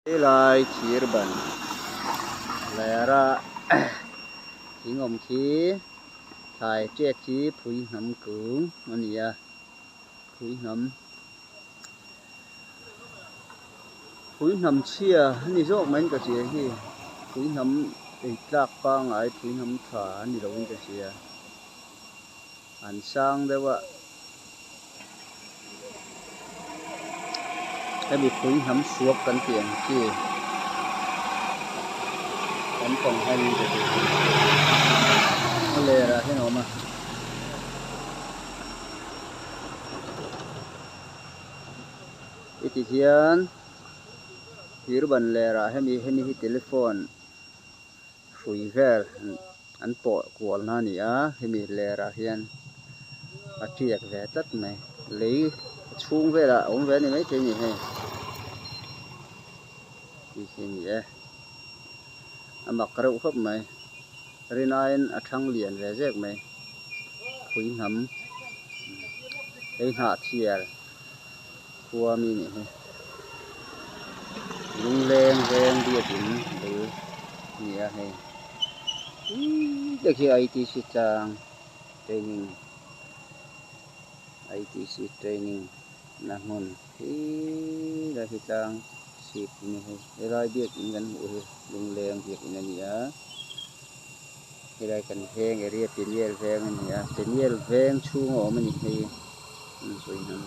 Helai thir ban lera thing awm khi thlai ṭek hi phui hnam kung a ni a phui hnam phui hnam chhia a ni zawk mai in ka hria hi phui hnam ei tlak pangai phui hnam tha a ni lo in ka hria an sang deuh a. Hemi pui hnam suak kan tih ang chi lampang hian in be duh a ler ah hian a awm a heti hian thir ban ler ah hemi hemi hi telephone hrui vel an pawh kual na a ni a hemi ler ah hian a tiak ve tlat mai lei a chhung velah a awm ve a ni maithei a ni hei tih hi a ni e a mak reuh khawp mai rinaiin a thang lian ve zek mai phui hnam hei hnah thial khua mi nih hi lungleng veng biakin bul a ni a hei te khi I T C tlang training I T C training na hmun hi lai hi tlang chhip a ni hei helai biakin kan hmuh hi lungleng biakin a ni a helai kan veng area peniel veng a ni a peniel veng chhung a awm a ni hei an sawi hnam.